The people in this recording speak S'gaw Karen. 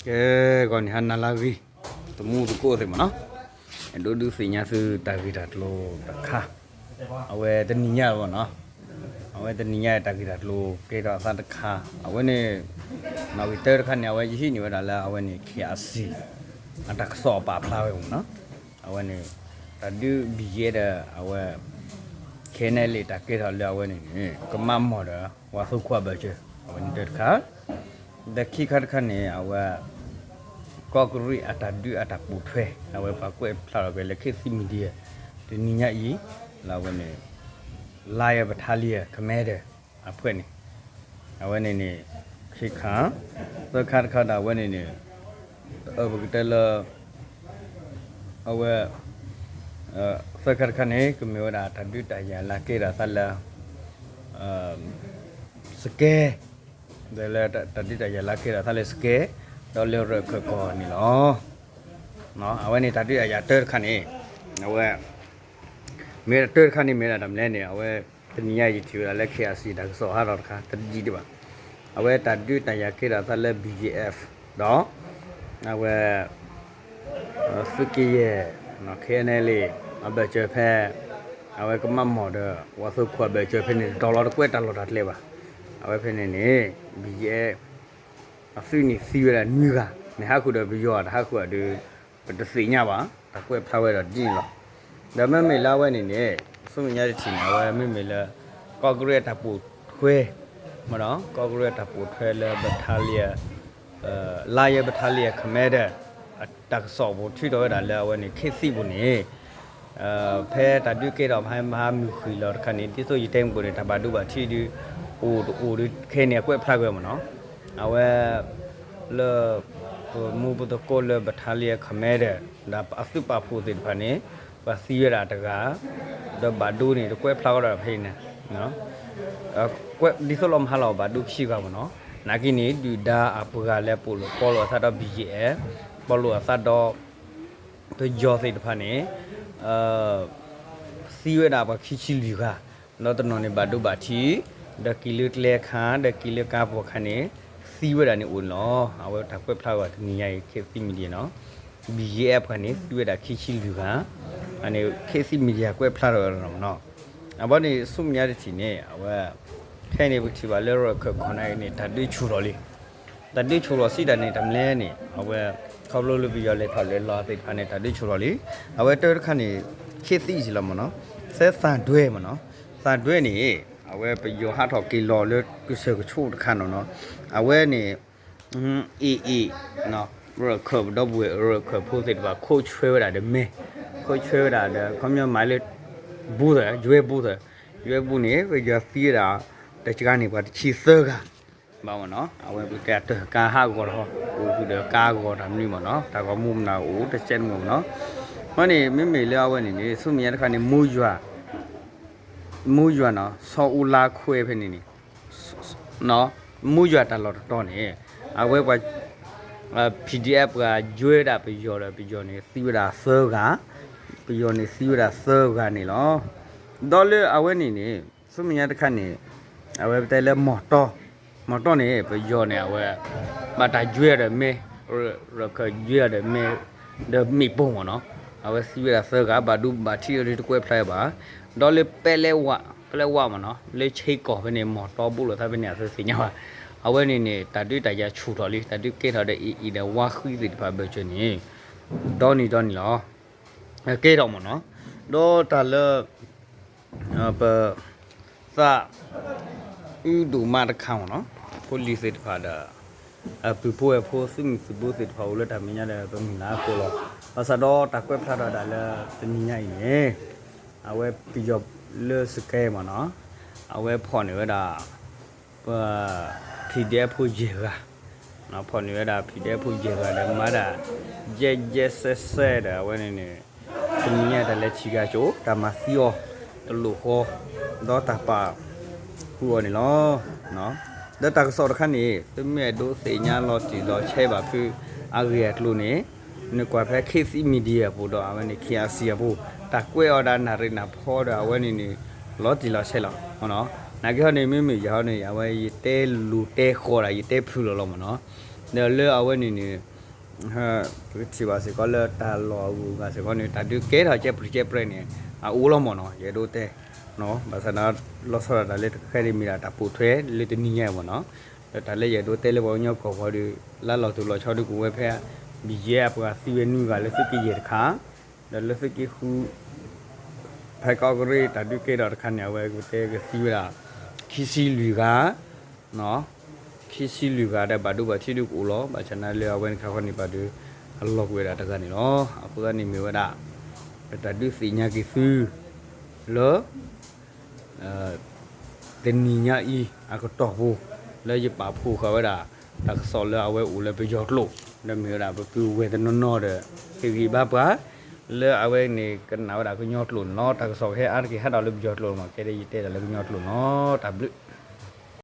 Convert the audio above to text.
ကဲ ဂီၤန့ၣ် ဟါနၤလၢအဂ့ၤ, သမူသကိးသ့ၣ်မ့ၢ်နီၤ, အဲၣ်ဒိးဒုးသ့ၣ်ညါသုတၢ်ဂ့ၢ်တၢ်ကျိၤတခါ, အဝဲတနံၤညါမ့ၢ်နီၤ, အဝဲတနံၤညါတၢ်ဂ့ၢ်တၢ်ကျိၤကဲထီၣ်အသးတခါ, အဝဲန့ၣ် နီၣ်ဂံၢ်တၢတခါန့ၣ် အဝဲယဟံးန့ၢ်ဝဲဒၣ်လၢအဝဲန့ၣ် ခ့အၣ်စံၣ် အတၢ်ကစီၣ်အပာ်ဖျါဝဲမ့ၢ်နီၤ, အဝဲန့ၣ် တၢ်ဒုး ဘံၣ်ယဲၢ် ဒီး အဝဲ ခဲနဲလံ တၢ်ကဲထီၣ်လၢအဝဲန့ၣ်န့ၣ် ကမၣ်မီၢ်ဒီး ဝၤသိခိၣ်အဘၢၣ်စၢၤ အဝဲန့ၣ်တၢတခါ, ဒီးခံခါတခါန့ၣ် အဝဲ ကီၢ်ကရံၣ်အတၢ်ဒုးအတၢ်ပိာ်ထွဲ အဝဲပှၤကွဲးဖျါထီၣ်က့ၤလၢ ခ့သံမံၤဒံယဲၢ် တနံၤညါအံၤ လၢအဝဲန့ၣ် Lion Battalion Commander အဖုန့ၣ်, အဝဲန့ၣ်န့ၣ် ခံခါ, သၢခါတခါဒီးအဝဲန့ၣ်န့ၣ် အၢ ပကတဲလၢ အဝဲ သၢခါတခါန့ၣ် ကမ့ၢ်ဝဲဒၣ်တၢ်ဒုးတၢ်ယၤလၢကဲထီၣ်အသးလၢ စကဲ ဒီးလၢတၢ်ဒုးတၢ်ယၤလၢကဲထီၣ်အသးလၢစကဲ ဒီးလၢရၢၢ်ခၢၣ်ကီၢ်န့ၣ်လီၤ. အဝဲန့ၣ်တၢ်ဒုးတၢ်ယၤတၢတခါန့ၣ် အဝဲ မ့ၢ်တၢတခါန့ၣ် မ့ၢ်ဒၣ်တၢ်မနုၤလဲၣ်န့ၣ် အဝဲ တနံၤညါယထံၣ်ဝဲဒၣ်လၢ ခ့အၣ်စံၣ် တၢ်ကစီၣ်ဟးထီၣ်တခါ တဒ်ဒံးဘၣ်. အဝဲတၢ်ဒုးတၢ်ယၤကဲထီၣ်အသးလၢ ဘံၣ်ယဲၢ်အ့ၣ် ဒီး အဝဲ သုးက့ယဲၢ် ခဲနဲလံ အဘၢၣ်စၢၤဖဲ အဝဲကမၣ်မီၢ်ဒီး ဝၤသိခိၣ်အဘၢၣ်စၢၤဖဲန့ၣ် တတီၤလီၤ တကွဲးတၢ်လီၢ်တၢ်ကျဲဘၣ်. အဝဲဖဲန့ၣ်န့ၣ် ဘံၣ်ယဲၢ် အသုးန့ၣ်သံဝဲဒၣ်နွံဂၤ, မ့ၢ်ဟးဃုာ်ဒီးပယီၤတဟးဃုာ်ဒီး ပတသ့ၣ်ညါဘၣ်, တၢ်ကွဲးဖျါဝဲဒီးဒ်န့ၣ်လီၤ. ဒီးမ့မ့ၢ်လၢအဝဲန့ၣ်န့ၣ် ဆူမဲာ်ညါတထံၣ်န့ၣ် အဝဲမ့မ့ၢ်လၢ ကီၢ်ကရံၣ်အတၢ်ပိာ်ထွဲ မ့ၢ်နီၤ ကီၢ်ကရံၣ်အတၢ်ပိာ်ထွဲလၢ Battalion Lion Battalion Commander တၢ်ကစီၣ်ပူၤထုးထီၣ်ဝဲဒၣ်လၢအဝဲန့ၣ် ခ့သံပူၤန့ၣ် ဖဲတၢ်ဒုးကဲထီၣ်မဟါမုၢ်ဃံၤလီၤတခါန့ၣ် ဒ်သိးယတဲမုၢ်ကိၣ်န့ၣ် တၢ်ဘၣ်ဒိဘၣ်ထံးဒုး အိၣ်တအိၣ်ဒုးခဲန့ၣ် အကွဲးဖျါကွံာ်မ့ၢ်နီၤ. အဝဲ လၢ ပမူပသကိးလၢ Battalion Commander ဒီးအသုးပာ်ဖှိၣ်သ့ၣ်တဖၣ်န့ၣ် ပှၤသံဝဲဒၣ်တဂၤ ဒီးဘၣ်ဒိန့ၣ် တကွဲးဖျါဃီဒီးဖဲအံၤန့ၣ် ဒ်သိးလီၤမဟါလီၤဘၣ်ဒိခံဂၤမ့ၢ်နီၤ. နာ်က့န့ၣ် ဒုၣ်ဒါအပှၤလၢပီၣ်လိာ်အသးဒီး ဘံၣ်ယဲၢ်အ့ၣ် ပီၣ်လိာ်အသးဒီး ပယီၤသ့ၣ်တဖၣ်န့ၣ် သံဝဲဒၣ်ပှၤခံဆံလွံၢ်ဂၤ, ဒီးတနီၤန့ၣ်ဘၣ်ဒိဘၣ်ထံး, ဒီးက့ၤလၢကျဲအခါ ဒီးက့ၤလၢကါပူၤအခါန့ၣ် သံဝဲဒၣ်န့ၣ်အိၣ်န့ၣ်လီၤ. အဝဲတၢ်ကွဲးဖျါဝဲတနံၤညါအံၤ ခ့သံမံၤဒံနီၤ, ဘံၣ်ယဲၢ်အ့ၣ်ပှၤန့ၣ် သံဝဲဒၣ်ခံဆံလွံၢ်ဂၤ, အန့ၣ် ခ့သံမံၤဒံကွဲးဖျါထီၣ်ဝဲလီၤမ့ၢ်နီၤ. အဘီန့ၣ် ဆူမဲာ်ညါတထံၣ်န့ၣ် အဝဲ ခဲအံၤန့ၣ်ပကထံၣ်ဘၣ်လၢရၢၢ်ခၢၣ်ကီၢ်န့ၣ် တၢ်ဒုးဆူၣ်ထီၣ်လံ တၢ်ဒုးဆူၣ်ထီၣ်စံးတၢ်န့ၣ် တၢ်မနုၤလဲၣ်န့ၣ် အဝဲ ခီဖျိလၢပယီၤလဲၤထီၣ်လဲၤလီၤသ့ၣ်တဖၣ်န့ၣ် တၢ်ဒုးဆူၣ်ထီၣ်လံ. အဝဲတၢတခါန့ၣ် ခ့သံစံးလီၤမ့ၢ်နီၤ, သဲသးဒွဲမ့ၢ်နီၤ, သးဒွဲန့ၣ် အဝဲပယီၤဟးထီၣ်က့ၤလီၤလၢကစၢၢ်ကဆိးတခါနီၤနီၤ, အဝဲန့ၣ် အ့ၣ်အ့ၣ် ရၢၢ်ခၢၣ်ဒီပုၢ်ဝဲၢ် ရၢၢ်ခၢၣ်ဖိသ့ၣ်တဖၣ် ခိးဆွဲဝဲဒၣ်ဒီးမဲ, ခိးဆွဲဝဲဒၣ်ဒီး ခီပညီမၤလၢ ဘူးသၢ ယွဲဘူးသၢ, ယွဲဘူးန့ၣ် ပယီၤသံဝဲဒၣ် တစှၤန့ၣ် ပှၤတဆံသၢဂၤ ဘၣ်မ့ၢ်နီၤ, အဝဲပကတဲတၢ်ကါဟးဂီၤထီၣ် အိၣ်ဃုာ်ဒီးကါဂီၤတၢ်မနုၤမ့ၢ်နီၤ, တၢ်ဂီၤမူမနုၤအိၣ်တစဲးတမုာ်မ့ၢ်နီၤ, အဃိန့ၣ် မ့မ့ၢ်လၢအဝဲန့ၣ်န့ၣ် ဆူမဲာ်ညါတခါန့ၣ် မူယွၤ မူယွၤနီၤ ဆီအူလါခွဲဖဲန့ၣ်န့ၣ် မူယွၤတၢ်လီၢ်တတီၤန့ၣ် အဝဲပှၤ PDF ပှၤယွဲဒၣ်ပယီၤဒီး ပယီၤန့ၣ်သံဝဲဒၣ်သၢဂၤ, ပယီၤန့ၣ်သံဝဲဒၣ်သၢဂၤန့ၣ်လီၤ. ဒီးလၢအဝဲန့ၣ်န့ၣ် ဆူမဲာ်ညါတခါန့ၣ် အဝဲပတဲလၢမီၢ်တီ, မီၢ်တီန့ၣ် ပယီၤန့ၣ် အဝဲ ဘၣ်တၢ်ယွဲဒီးမဲ, ရၢၢ်ခၢၣ်ယွဲဒီးမဲ ဒီးမ့ၣ်ပိၢ်မ့ၢ်နီၤ, အဝဲသံဝဲဒၣ်သၢဂၤ ဘၣ်ဒိဘၣ်ထံးအီၤဒ်တကွဲးဖျါဘၣ်. ဒီးလၢပဲလဲဝး, ပဲလဲဝးမ့ၢ်နီၤ လၢဆ့ကီၢ်ဖဲန့ၣ် မီၢ်တီဘူးလိာ်သးဖဲန့ၣ် အသုသ့ၣ်ညါဘၣ်. အဝဲန့ၣ်န့ၣ် တၢ်ဒုးတၢ်ယၤဆူၣ်ထီၣ်လံ တၢ်ဒုးကဲထီၣ်ဒီးအ့ၣ်အ့ၣ်ဒီးဝါဃံသ့ၣ်တဖၣ် ဘၢၣ်စၢၤန့ၣ် ဒီနံၤဒီနံၤလီၤ. ကဲထီၣ်မ့ၢ်နီၤ, ဒီးတၢ်လၢ ပ သး အုဒိၣ်မးတခါမ့ၢ်နီၤ, ဖိလံၤသ့ၣ်တဖၣ်ဒီး ပုၢ်ဖိဝဲၢ်ဖိ သုးမုၢ်သံၣ်ဘိသ့ၣ်တဖၣ်အိၣ်လၢတၢ်မဲာ်ညါဒီး ပမုၢ်လၢ်အဃိလီၤ. ဘၣ်ဆၣ်ဒီးတၢ်ကွဲးဖျါထီၣ်ဒၣ်လၢတနံၤညါအံၤန့ၣ် အဝဲပယီၤလၢစကဲမ့ၢ်နီၤ, အဝဲဖီၣ်န့ၢ်ဝဲဒၣ် ပ PDF ဖိယဲၢ်ဂၤ, ဖီၣ်န့ၢ်ဝဲဒၣ် PDF ဖိယဲၢ်ဂၤဒီး မၤဒၣ် ယဲၢ်ယဲၢ်စဲးစဲးဒီး အဝဲန့ၣ်န့ၣ် တနံၤညါတၢ်လဲၤထံၣ်ဂၤကၠိ တၢ်မၤသံအီၤတလိၣ်ဃီ ဒီးတၢ်ပာ်ဃုာ်အီၤန့ၣ်လီၤ. ဒီးတၢ်ကစီၣ်တခါန့ၣ် သုမ့ၢ်အဲၣ်ဒိးသ့ၣ်ညါလီၤတံၢ်လီၤဆဲးဘၣ်ဖုအဂ့ၢ်အကျိၤန့ၣ် နကွၢ်ဖဲ ခေတ်သစ် Media အပူၤဒီးအဝဲန့ၣ် K R C အပူၤ တၢ်ကွဲးအီၤဒီးနၣ်ရံၣ်နၢ်ဖီဒီးအဝဲန့ၣ်န့ၣ် လီၤတံၢ်လီၤဆဲးလီၤမ့ၢ်နီၤ. နာ်က့ဟီန့ၣ် မ့မ့ၢ်ယၤဟီန့ၣ် အဝဲယတဲလိၤတဲဃီၤဒၣ် ယတဲဖုၣ်လီၤလီၤမ့ၢ်နီၤ. ဒီးလၢအဝဲန့ၣ်န့ၣ် ပကထံၣ်ဘၣ်စ့ၢ်ကီးလၢတၢ်လီၢ်အဂုၤအဂၤစ့ၢ်ကီးန့ၣ် တၢ်ဒုးကဲထီၣ်ကဲပြံၤကဲပြဲၤန့ၣ် အအိၣ်လီၤမ့ၢ်နီၤ ယအဲၣ်ဒိးတဲ ဘၣ်ဆၣ်န့ၣ် လီၤဆီဒၣ်တၢ်လၢတဃဲၤဒံးမ့ၢ်ဒၣ်တၢ်ပိာ်ထွဲလၢတနံၤညါအံၤမ့ၢ်နီၤ. ဒီးတၢ်လၢယအဲၣ်ဒိးတဲလၢပှၤကညီကီၢ်ပူၤဒီး လၢလီၢ်ထူၣ်လီၤဆီဒုးကအိၣ်ဝဲဖဲ ဘံၣ်ယဲၢ်အပှၤသံဝဲနွံဂၤလၢသုးက့ယဲၢ်တခါ ဒီးလၢသုးက့ဃု ဖဲကီၢ်ကရ့ၣ်တၢ်ဒုးကဲထီၣ်တခါန့ၣ် အဝဲကတဲကသံဝဲဒၣ် ခံဆံလွံၢ်ဂၤ ခံဆံလွံၢ်ဂၤဒီးဘၣ်ဒိဘၣ်ထံးဒုးကအိၣ်လီၤ. ဘၣ်ဆၣ်န့ၣ်လၢအဝဲန့ၣ်ခါခီန့ၣ် ဘၣ်ဒိအလီၢ်ကွံာ်ဝဲဒၣ်တဂၤန့ၣ်လီၤ. အဃိသတးန့ၣ်မ့ၢ်ဝဲဒၣ် ပတၢ်ဒုးသ့ၣ်ညါက့ၤသု လၢ တနံၤညါအံၤ အကတီၢ်ပူၤ လၢယပာ်ဖှိၣ်ဃာ်ဝဲဒၣ် တၢ်ကစီၣ်လၢအဝဲအိၣ်လၢပယီၤကျိာ် ဒီးမ့ၢ်ဝဲဒၣ်ပပုၢ်ဝဲၢ်တနီၤနီၤဒီး ဟ့ၣ်ဂံၢ်ဘါပှၤ လၢအဝဲန့ၣ်ကနၣ်ဝဲဒၣ်ကညီကျိာ်န့ၣ်လီၤ. တၢ်ကစီၣ်ကဟဲအါတက့ၢ်ဟးထီၣ်လၢပယီၤကျိာ်မ့ၢ် ခဲဒ်ယတဲဒၣ်လၢကညီကျိာ်န့ၣ်လီၤ. တၢ်ဘျုး